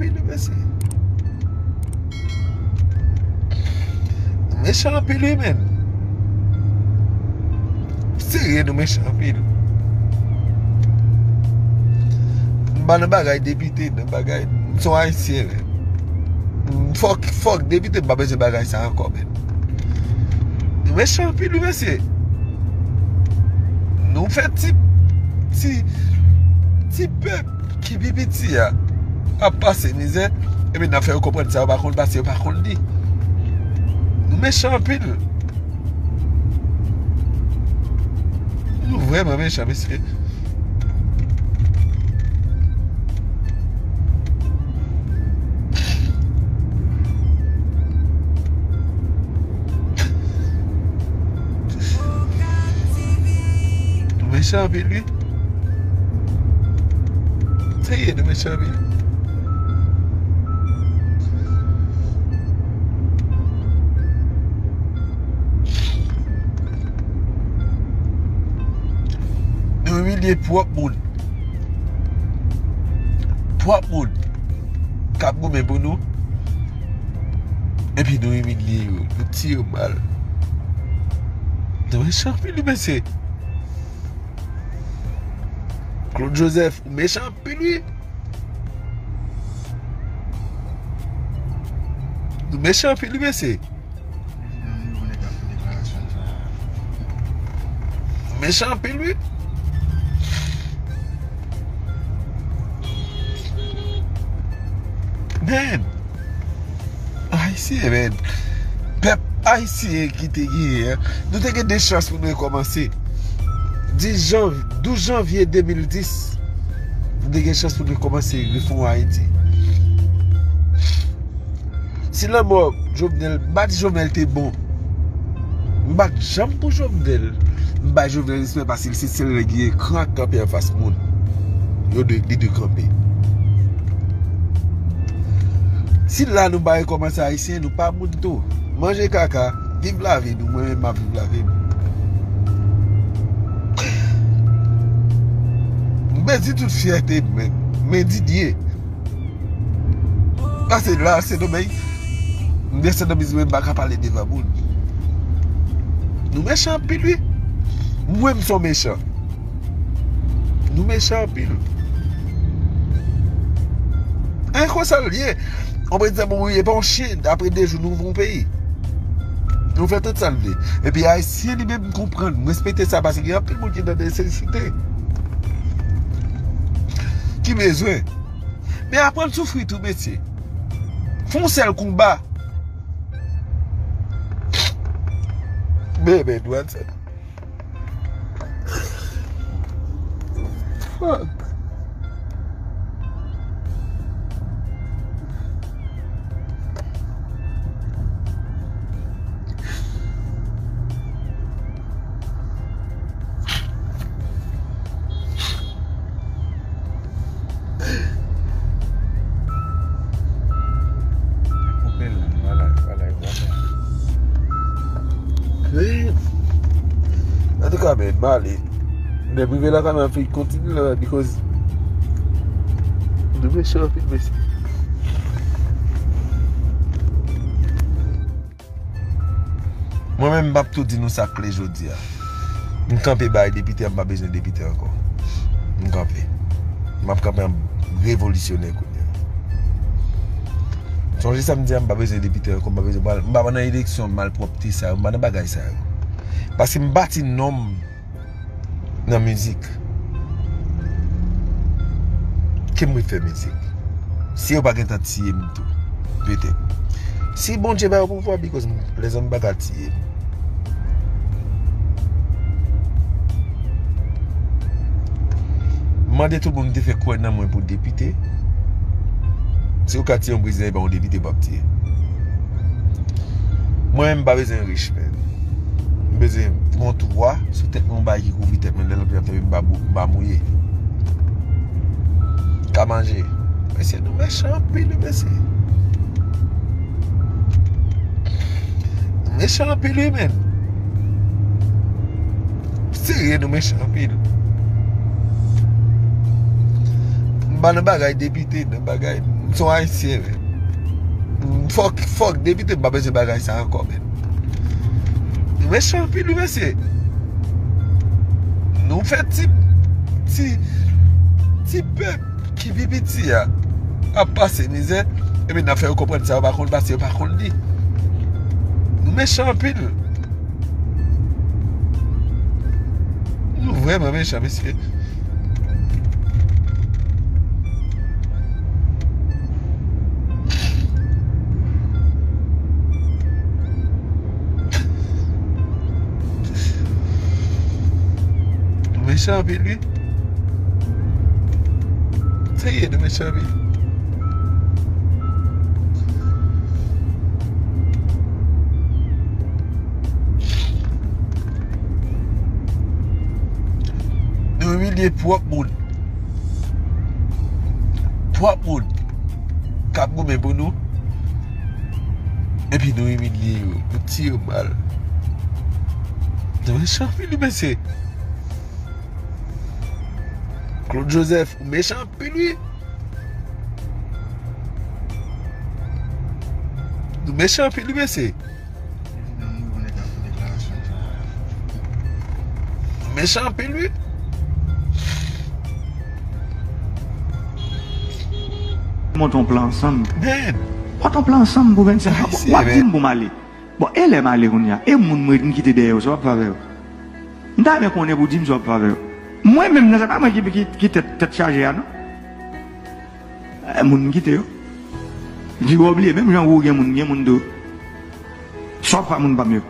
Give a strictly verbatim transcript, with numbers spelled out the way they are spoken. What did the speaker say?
Anpil, wi, mesye. Nou mechan anpil, wi, menn. Serye, nou mechan anpil. M pa nan bagay depite, nan bagay, m se yon Ayisyen, menn. Fòk, fòk depite, m pa bezwen bagay sa ankò, menn. Nou mechan anpil, wi, mesye. Nou fè ti, ti, ti pèp ki pi piti a ap pase mizè, epi n ap fè yo konprann sa yo pa konn pase, yo pa konn li. Nou mechan anpil. Nou vrèman mechan, mesye. Nou mechan anpil, wi. Serye, nou mechan anpil. Nou imilye pwòp moun. Pwòp moun k ap goumen pou nou. Epi nou imilye yo. Nou tiye yo mal. Nou mechan anpil, wi, mesye. Claude Joseph, ou mechan anpil, wi. Nou mechan anpil, wi, mesye. Mechan anpil, wi. Men. Ayisyen, men. Pèp ayisyen ki te genyen an. Nou te gen de chans pou nou rekòmanse. Dis janv-, douz janvye de mil dis, nou te gen chans pou nou rekòmanse refè Ayiti. Si lanmò Jovenel, m pa di Jovenel te bon. M bat janm pou Jovenel. M bay Jovenel respè paske l se sèl nèg ki gen kran kanpe anfas moun. Yo dwe, li dwe kanpe. Si la nou pa rekòmanse ayisyen, nou pa moun tou. Manje kaka, viv lavi nou, mwen menm m ap viv lavi m. M pèdi tout fyète m, men, men Didier. Pase la, Sendomeng. M desann nan mizik, mwen m pa ka pale devan moun. Nou mechan anpil, wi. Mwen, m se yon mechan. Nou mechan anpil. E konsa l ye. On prezidan mouri, e pa yon chen, apre de jou, nou ouvri yon peyi. Nou fè tout sa n vle. Epi Ayisyen li menm konprann, m respekte sa, paske gen anpil moun ki nan nesesite. Ki bezwen. Men aprann soufri tou, mesye. Fè yon sèl konba. Men, men, dwat sa. Fuck. Koupe l, wala, wala, wala. Wi. Antouka, men, m ale. Lè m rive lakay mwen, m ap kontinye la, because nou mechan anpil, mesye. Mwen menm, m p ap tou di nou sa klè jodi a. M kanpe bay depite a, m pa bezwen depite ankò. M kanpe. M ap kanpe an revolisyonè kounye a. Sonje sa m di a, m pa bezwen depite ankò, m pa bezwen, m pa nan eleksyon malpwòpte sa yo, m pa nan bagay sa yo. Paske m bati non m nan mizik. Ke m ret fè mizik. Si yo pa gentan tiye m tou, petèt. Si Bondye ba yo pouvwa, because lèzòm pa ka tiye m. M mande tout moun ki te fè kwè nan mwen pou depite. Si yo ka tiye yon prezidan, e pa yon depite yo p ap tiye. Mwen menm, m pa bezwen rich, men. M bezwen gen yon twa sou tèt mwen, yon bagay ki kouvri tèt mwen, lè lòt yo ap tann m, m pa bou-, m pa mouye. Ka manje. Mesye, nou mechan anpil, wi, mesye. Nou mechan anpil, wi, menn. Serye, nou mechan anpil. M pa nan bagay depite, nan bagay, m Se yon Ayisyen, men. Fòk, fòk, depi te m pa bezwen bagay sa ankò, men. Nou mechan anpil, wi, mesye. Nou fè ti, ti, ti pèp ki pi piti a ap pase mizè, epi n ap fè yo konprann sa yo pa konn pase, yo pa konn li. Nou mechan anpil. Nou vrèman mechan, mesye. Nou mechan anpil, wi. Serye, nou mechan anpil. Nou imilye pwòp moun. Pwòp moun k ap goumen pou nou. Epi nou imilye yo. Nou tiye yo bal. Nou mechan anpil, wi, mesye. Claude Joseph, ou mechan anpil, wi. Nou mechan anpil, wi, mesye. Nou mechan anpil, wi. Monte yon plan ansanm. Men. Monte yon plan ansanm pou vennsenk. Ayisyen, w ap di m pou m ale. Bon, e lè m ale kounye a? E moun mwen m kite dèyè yo, sa w ap fè avè yo? M ta renmen konnen pou w di m sa w ap fè avè yo. Mwen menm nan, se pa mwen ki, ki, ki tèt, tèt chaje a, non. E moun m kite yo. Di w obliye, menm jan ou gen moun, gen moun tou. Sa w ap fè a moun pa m yo?